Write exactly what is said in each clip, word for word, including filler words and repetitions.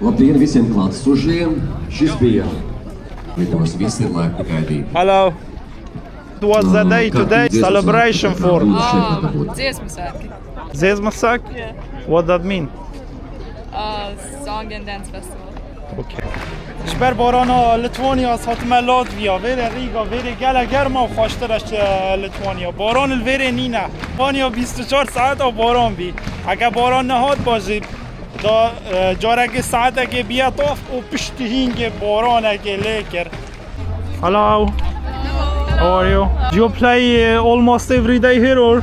Labdien, visiem klātsošiem! Šis bija Lietuvas Visselā Kukaibi. Hello. It was the day today, celebration for Dziesmu svētki. Dziesmu svētki? What that mean? Uh, song and dance festival. Okay. Ji ber barana Litwanya ez hatime Latviya, vêrê Rîga, vêrê gelek germ e û xweştir e ji Litwanya. Baran li vêrê nîne. Litwanya bîst û çar saet a baran bî. Heke baran nehat ba jî da, e, carekê saetekê biye taf û piştî hîngê baranekê lê kir. Hello. How are you? Do you play, uh, almost every day here, or?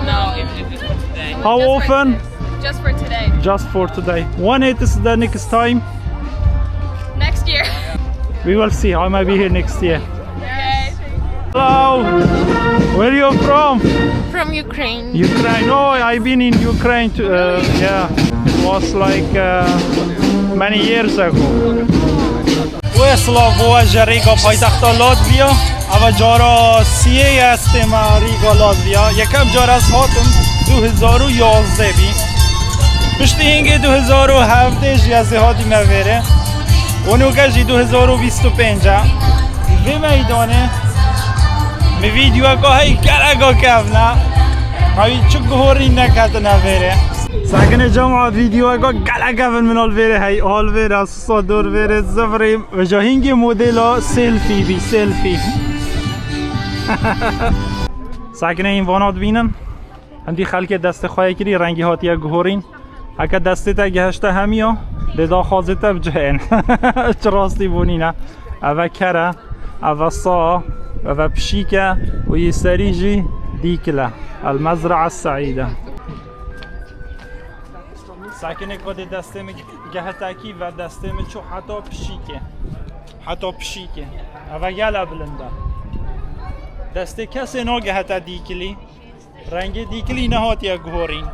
No, it, it, it's today. How often? Just for today. Just for today. When it is the next time? Next year. We will see. I might be here next year. Yay. Hello. Where are you from? From Ukraine. Ukraine. Oh, I've been in Ukraine too. Uh, yeah, it was like, uh, many years ago. Wê silav bo we ji Rîga paytexta Latviya. Eva cara siyê ye ez tême Rîga Latviya. Yekem car ez hatim du hezar û yazdeh bî. Piştî hingê du hezar û hevdeh jî ez ê hatîme vêrê. Û nûke jî du hezar û bîst û pênc e. Vê meydanê min vîdyoyeka hey geleka kevn e. Hewî çi guhorîn neketine vêrê. Sekine cema vîdyoyeka gelek kevn min al vêrê hey al vêrê. Sa dor vêrê zivirîm. Veja hingê modela selfie bî, selfie. Sakine hîn vana dibînin. Hindî xelkê destê xwe yê kirî, rengî hatiye guhorîn. Heke destê te gehişte hemiya, dê daxwazê te bicihên. Çi rastî bûnî ne. Eve ker e, eve sa, eve pişîk e û yê serî jî dîkil e. El Mezraa Seîde. Sakinê ku dê destê min gehetekî ve destê min çû heta pişîkê. Heta pişîkê. Eve gele bilind e. Destê kesê nagehete dîkilî. Rengê dîkilî nehatiye guhorîn.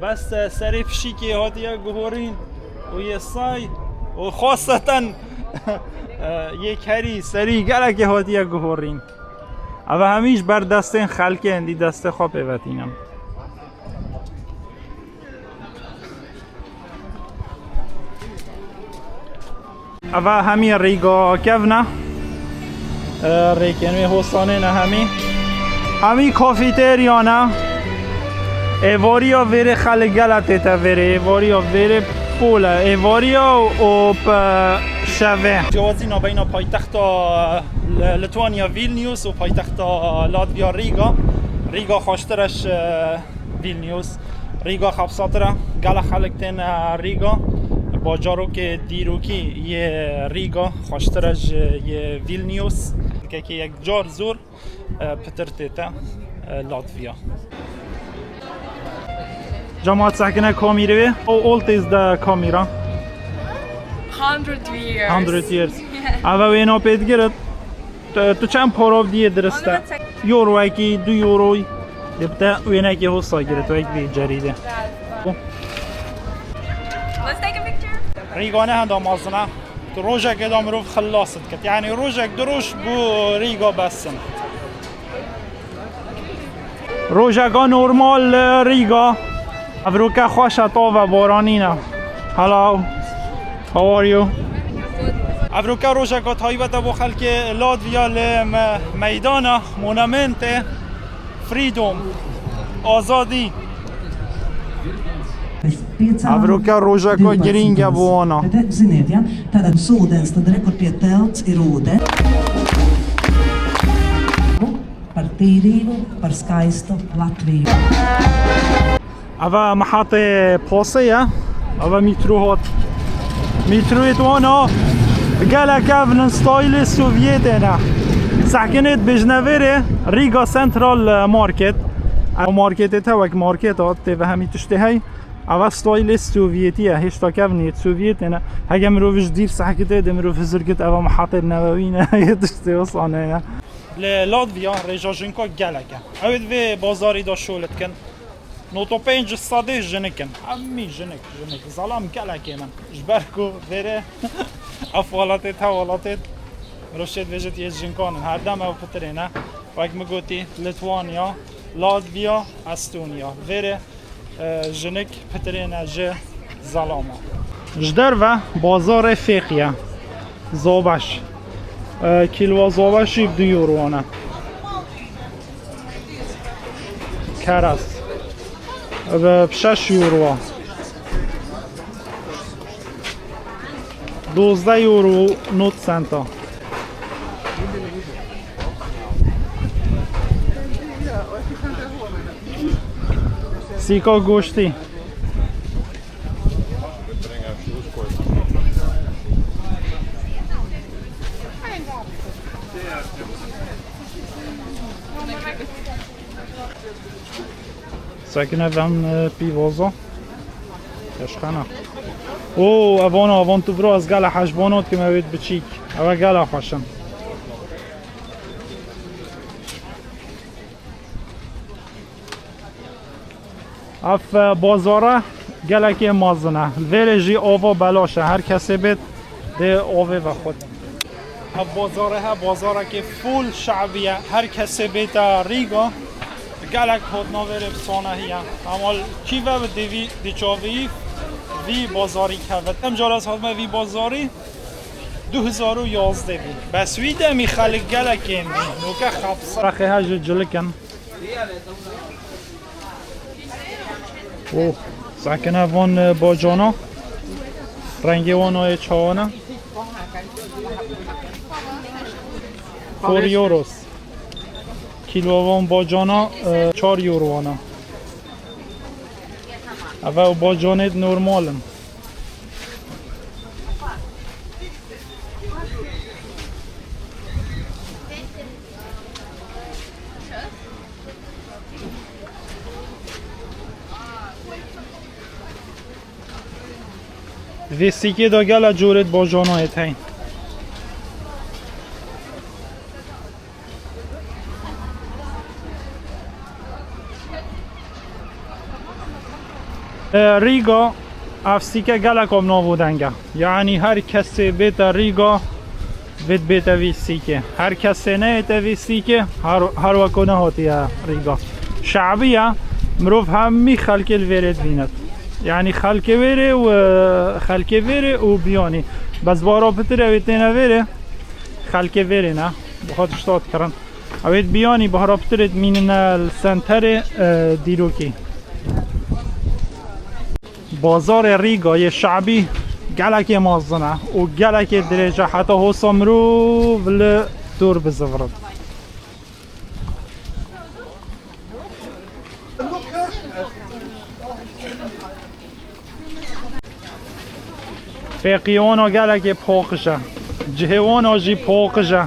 Bes, e, serê pişîkê hatiye guhorîn. Û yê say. Û xweseten, e, yê kerî, serî gelekê hatiye guhorîn. Eve hemî ji ber destên xelkê hindî destê xwe pêvetînin. Eva hemî Rîga kevn e. E, rêkên wê hosanê ne hemî. Hemî kafeterya ne. Êvariya vêrê xelk gele tête vêrê. Êvariya vêrê pol e. Êvariya û pe şevê. Ciyawazî navbeyna paytexta Li-, Litwanya Vilnius û paytexta Latviya Rîga. Rîga xweştir e ji, e, Vilnius. Rîga xebsatir e. Gele xelk tên, e, Rîga. Bajarokê dîrokî yê Rîga xweştir e ji yê Vilnius. Kekê yek car zor, e, pitir tête, e, Latviya. Cemaat sekine kamîrê wê. How old is the camera? Hundred years. Hundred years. Yeah. Eve wêna pê digirit. Tu, tu çend para diyê dirist e? Onu da çek. Euroyekî, du euroy. Dê bi te wênekê hosa girit, wek vê cerî de. Let's take a picture. Rîga ne henda mezin e. Tu rojekê de mirov xilas diket. Yani rojek du roj bo Rîga bes in. Rojeka normal li Rîga. Evroke xweş e, tav e, boranî ne. Hello. How are you? Evroke rojeka taybet e bo xelkê Latviya li me-, meydana Monumente Freedom, Azadî. Evroke rojeka girîng e bo wana. Ziniet, ja? Tātad sūdens, tad re, kur pie telts ir ūde. Par tīrību, par skaistu Latviju. Eva mihatê posê ye. Eva mîtro hat. Mîtroyê wana gelek evnin, stayilê Sovyetê ne. Sekinê dibêjne vêrê Riga Central Market. Ev marketê te wek market hat, tê ve hemî tiştê hey. Eva stayilê Sovyetî ye. Hêşta kevnê Sovyetê ne. Heke mirov ji dîr sehkitê de mirov hizir kit, eva mihatê newewî ne. Yê tiştê wisa ne ye. Li Latviya rêja jinka gelek e. Ew ê di vê bazarî de şol dikin. Nota pênc ji sedê jinik in. Hemî jinik, jinik. Zelam gelekê min. Ji ber ku vêrê ev welatê te welatê mirov şê dibêjit yê jinkan in. Herdem ew pitirê ne. Wek min gotî, Litwanya, Latviya, Estonya. Vêrê, e, jinik pitirê ne ji Zelama. Ji derve bazarê fêqiye. Zobeş. E, kîlwa zobeşî bi du euro wana. Keras. Bi şeş euro. Dozdeh euro nod senta. Sîka goştî. Sekine vem, e, pîvozo. Eşxana. O, evana, evan tu bro, ez gela hejbonot kim evêt biçîk. Eve gela xweşin. Ev, e, bazara gelekê mezin e. Li vêrê jî ava belaş e. Her kesê bêt dê avê vexwet. Ev bazarê he, bazarekê full şe'bî ye. Her kesê bête Rîga, gelek hatina vêrê bi sanehî ye. Hema li kî ve bi dê vî, dê çavî vî bazarî kevit. Em cara ez hatime vî bazarî du hezar û yazdeh bî. Bes wî demî xelk gelek kêm bî. Noke xebsa. Rexê he jî cilik in. Oh, sekine van, e, bacana. Rengê wan ayê çawan e. Four euros. Kîlo van bacana, e, çar euro wana. Eve bacanêt normal in. Di vê sîkê de gela corêt bacanayêt heyn. E, Rîga, ev sîke gelek av nav û deng e. Yanî her kesê bête Rîga, vêt bête vî sîkê. Her kesê neyête vî sîkê, her, her weko nehatiye Rîga. Şe'bî ye, mirov hemî xelkê li vêrê divînet. Yanî xelkê wêrê û, e, xelkê vêrê û biyanî. Bes bara pitir ew ê têne vêrê, xelkê vêrê ne. Bi xwe tişta dikirin. Ew ê biyanî bahra pitirê dimînine li senterê, e, dîrokî. Bazarê Rîga yê şe'bî gelekê mezin e û gelekê dirêj e, heta hosa mirov li dor bizivirin. Fêqî wana gelekê paqij e. Cihê wana jî paqij e.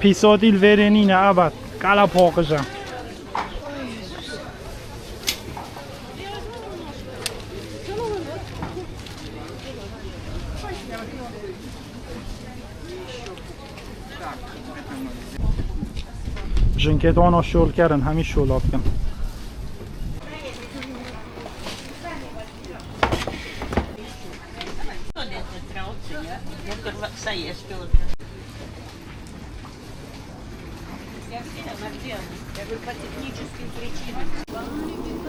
Pîsatî li vêrê nîne ebed. Gele paqij e. Jinkê wana şolker in, hemî şola dikin.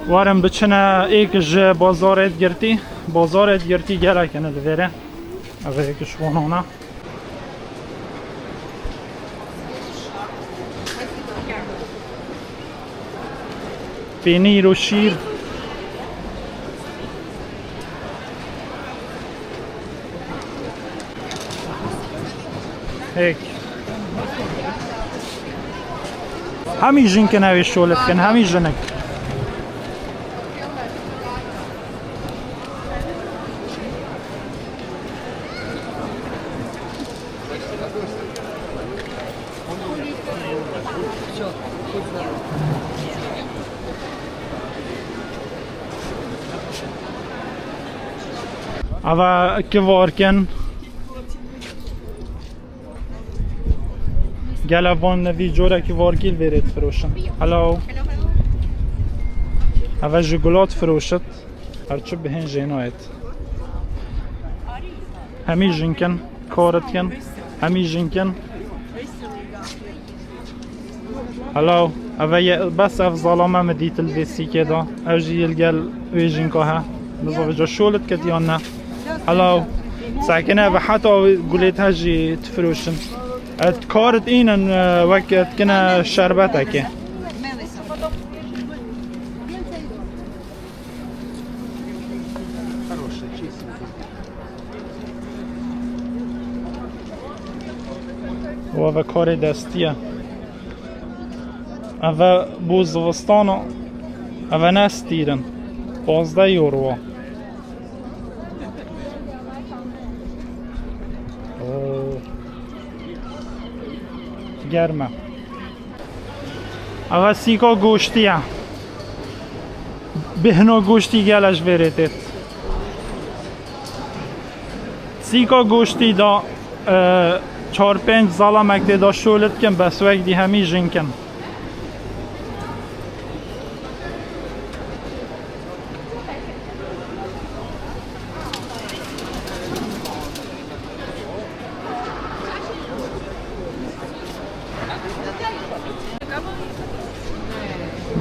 Werin biçine êk ji bazarê girtî. Bazarê girtî gelek hene li vêre. Ev êk ji wan hona. Peynîr û şîr. Hêk. Hemî jin kin ew ê şole dikin, hemî jinik. Ava kivarken. Gela van nevî corekî varkî li vêrê difiroşin. Hello. Ava ji gulat firoşit. Her çi bihên jênayet. Hemî jinkin, kar dikin. Hemî jinkin. Hello, eve ye, bes ev zalame min dît li vê sîkê de. Ev jî yê li gel wê jinka he. Bizavêja şolit ket yan ne? Hello. Sekine ve heta gulê te jî difiroşin. Et karit înin, e, wek et kine şerbetekê. Û eve karê destî ye. Eve bo zivistana, eve ne stîr in. Pazdeh euro. Oo. Germ e. Eve sîka goştî ye. Bêhna goştî gele ji vêrê têt. Sîka goştî da, e, çar pênc zalamek tê da şolit kin, bes wek dî hemî jin kin.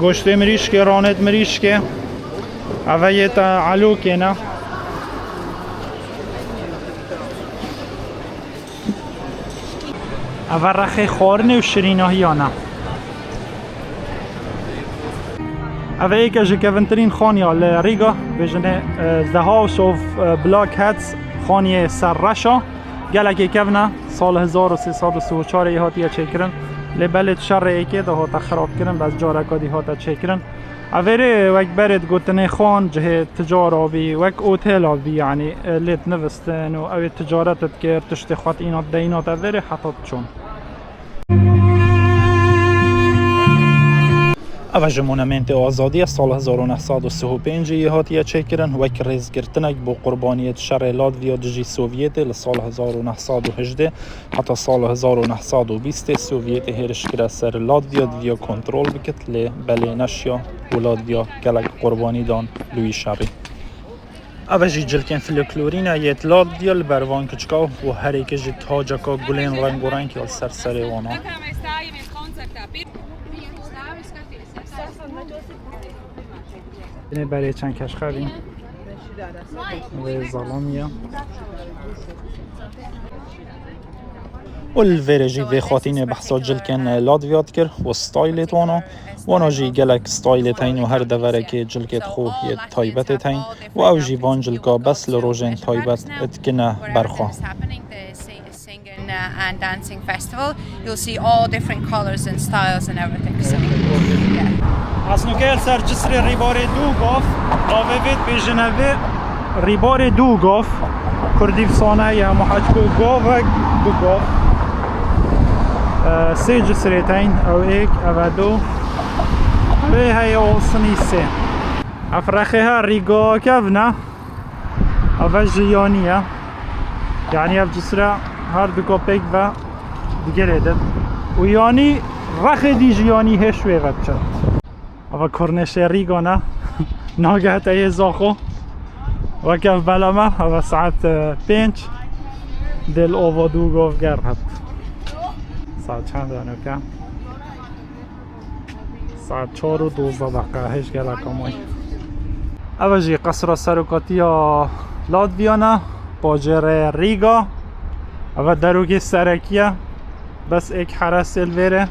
Goştê mirîşkê, ranêt mirîşkê. Eve yê te elokê ne. Eve rexê xwarinê û şirînahiyan e. Eve yeke ji kevintirîn xaniya li Rîga, bêjinê, e, The House of, e, Black Hats, xaniyê ser reşa. Gelekê kevn e, sal hezar û sê sed û sî û çar ê hatiye çêkirin. Lê belê di şerê êkê de hate xirabkirin, bes careka dî hate çêkirin. Evêrê wek berê digotinê xan cihê ticara bî, wek otela bî, yanî, e, lê dinivist. Û ew ê ticaret dikir, tiştê xwe dînat deyînat evêrê heta diçûn. Ev ji monumentê azadiyê sal hezar û neh sed û sî û pênc yê hatiye çêkirin, wek rêzgirtinek bo qurbaniyê di şerê Latvia dijî Sovyetê li sal hezar û neh sed û hejdeh heta sal hezar û neh sed û bîstê Sovyetê hêriş kire ser Latvia, diviya kontrol bikit, lê belê neşiya û Latvia gelek qurbanî dan li wî şerî. Ev jî cilkên folklorî ne yê Latvia li ber van kiçika û herêkê jî taceka gulên rengoreng ya li ser serê wan e. Binê berê çend keşxerî wê zalamî ye. Û li vêrê jî vê xatînê behsa cilkên Latvia dikir û staylê wana. Wana jî gelek staylê teyn û her deverekê cilkê xwe yê taybetê teyn û ew jî van cilka bes li rojên taybet dikine berxwe. Singing, uh, and dancing festival. You'll see all different colors and styles and everything. So, yeah. Ez nûke li ser cisrê Rîbarê Dûgov, avê vê dibêjine vê Rîbarê Dûgov, kurdî fsane ye, hema hecî ku govek, dûgov. E, sê cisrê teyn, ew êk, ev e dû. Vê heye olsinî sê. Ev rexê her Rîga kevn e. Eve ji yanî ye. Yanî ev cisre her du ka pêk ve digirê din. Û yanî rexê dî ji yanî hêş wê ve diçe. Eve kornêşê Rîga ne. Nagehete yê Zaxo. Weke ev beleme, eve saet, e, pênc. Dê li ova Dûgov germ het. Saet çend e nûke? Saet çar û dozdeh deqe, hêj gelek amay. Ev jî qesra serokatiya Latvia ne, bajêrê Rîga. Ev derokê serekî ye. Bes êk heresê li vêrê.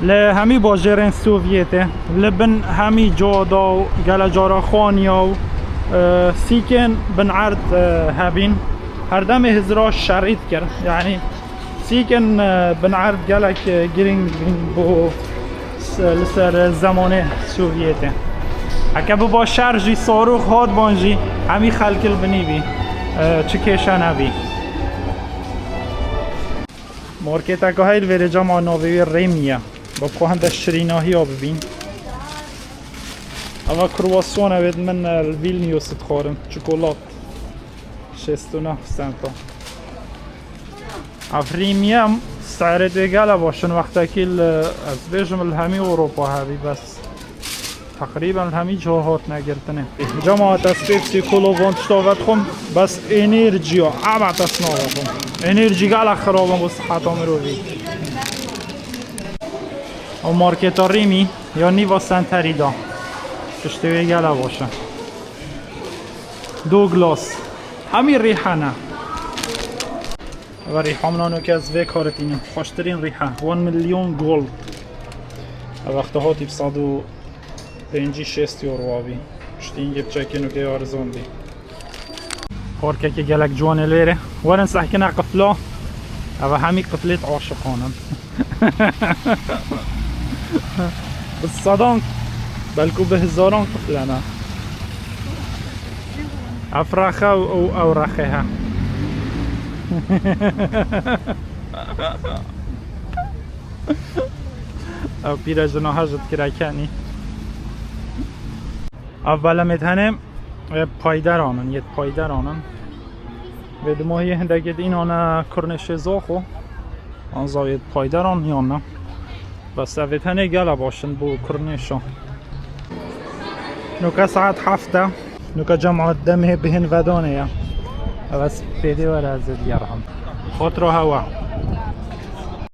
Li hemî bajêrên Sovyetê, li bin hemî coda û gele cara xaniya û, e, sîkên bin erd, e, hebîn. Herdemê hizra şerî dikir. Yanî sîkên, e, bin erd gelek, e, girîng bûn bo s-, li ser zemanê Sovyetê. Heke biba şer jî, sarûx hat ban jî, hemî xelkil binî bî. E, çi kêşe nebî. Marketeka hey li vêrê cema navê wê Rêmî ye. Ba bi xwe hende şirînahiya bibîn. Eva kruwason e, wê min, e, li Vilnius dixwarin. Çikolat. Şêst û neh senta. Ev Rêmî ye, serê wê gele baş in. Wextekî li, ez bêjim li hemî Ewropa hebî, bes Teqrîben li hemî ciha hatine girtinê. Cemaat, ez Pepsi, Cola van tişta vedixwim, bes enerjiya, ema ez navexwim. Enerjî gelek xirab in bo siheta mirovî. O marketa Rîmî ya nîva senterî da. Piştê wê gela baş e. Douglas. Hemî rîhane. Ve rîha min anoke ez vê karetînim. Xweştirîn rîha. One million gold. Ev wexta hatî bi sed û pêncî şêst euro abî. Piştî hingê biçekê nokê arzan bî. Parkeke gelek ciwanê lêre. Werin sehkine qifla. Eve hemî qiflêt aşiqan in. Bi sedan, belkû bi hizaran qiflene. Ev rexe û ew, ew rexe he. Ew pîre jina he ji dikire kenî. Ev belemêt hene, e, payderan in, yêt payderan in. Vê dimahiyê hindekê di înane kurnê şêzoxo. Anza yêt payderan yan ne. Bes evêt hene gela baş in bo kurnê şo. Nuka saet heft e. Nuka cemaat demê bihin vedanê ya. Ev ez pêdê were ez ê digerhim. Xotro hewa.